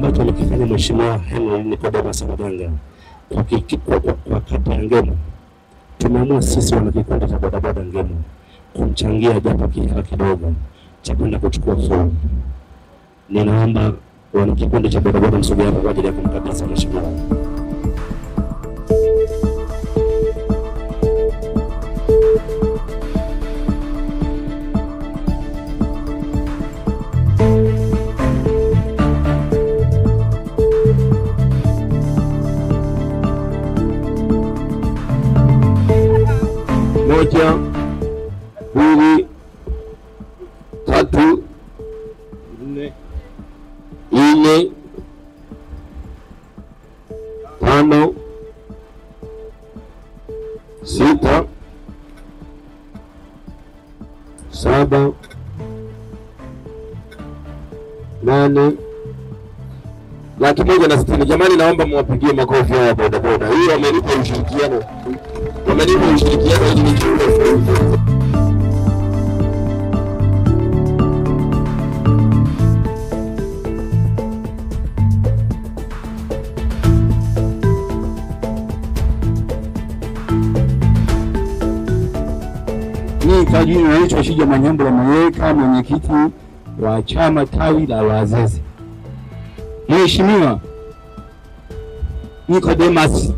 ambacho amekifanya Mheshimiwa Henry Nicodemus Maganga kwa kata ya Ngemo, tumeamua sisi wana kikundi cha bodaboda Ngemo kumchangia japo kihela kidogo cha kwenda kuchukua fomu. Ninaomba wana kikundi cha bodaboda msogee hapa kwa ajili ya kumkabidhi mheshimiwa. Moja, mbili, tatu, nne, 5, 6, 7, 8, 160. Jamani, naomba mwapigie makofi hawa bodaboda. Hii wamenipa ushirikiano. Wamenipa ushirikiano ili nichukue fomu. Kwa jina naitwa Shija Manyambo Mayeka, mwenyekiti wa chama tawi la Wazeze. Mheshimiwa Nicodemus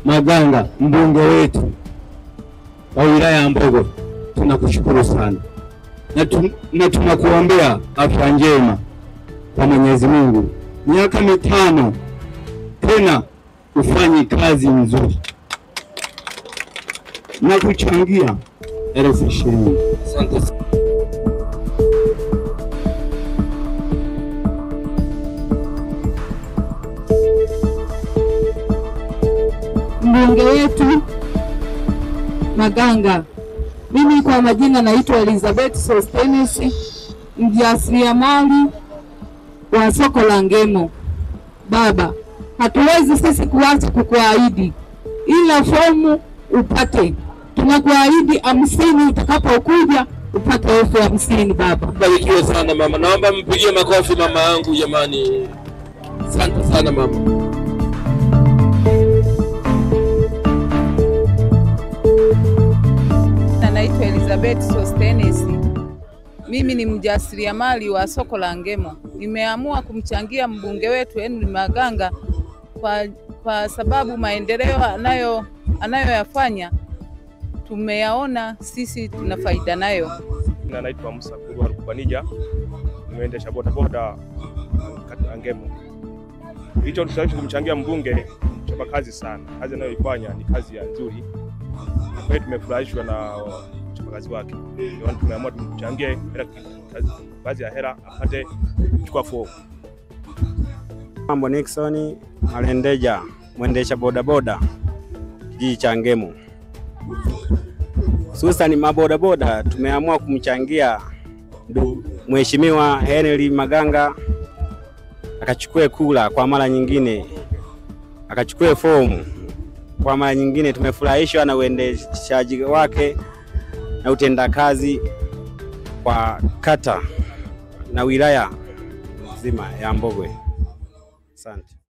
Maganga, mbunge wetu wa wilaya ya Mbogo, tunakushukuru sana na tunakuombea afya njema kwa Mwenyezi Mungu. Miaka 5 tena ufanye kazi nzuri na kuchangia 20,000. Asante. Mbunge wetu Maganga, mimi kwa majina naitwa Elizabeth Sostenes, mjasiriamali wa soko la Ngemo. Baba, hatuwezi sisi kuacha kukuahidi, ila fomu upate. Tunakuahidi 50, utakapokuja upate 50,000 baba. Barikiwe sana mama. Naomba mpigie makofi mama yangu jamani. Asante sana mama. Naitwa Elizabeth Sostenes. Mimi ni mjasiriamali wa soko la Ngemo. Nimeamua kumchangia mbunge wetu Henry Maganga kwa sababu maendeleo anayoyafanya tumeyaona sisi, tuna faida nayo. Na naitwa Musa Kurwa Rukubanija, nimeendesha bodaboda kata Ngemo. Hicho tulishawishi kumchangia mbunge, chapa kazi sana. Kazi anayoifanya ni kazi ya nzuri. Kwa hiyo tumefurahishwa na chapakazi wake. Ndio tumeamua tumchangie baadhi ya hela apate kuchukua fomu. Mambo Nixon Malendeja, mwendesha bodaboda kijiji cha Ngemo. Hususan mabodaboda tumeamua kumchangia Mheshimiwa Henry Maganga akachukue kula kwa mara nyingine, akachukue fomu kwa mara nyingine. Tumefurahishwa na uendeshaji wake na utendakazi kwa kata na wilaya nzima ya Mbogwe. Asante.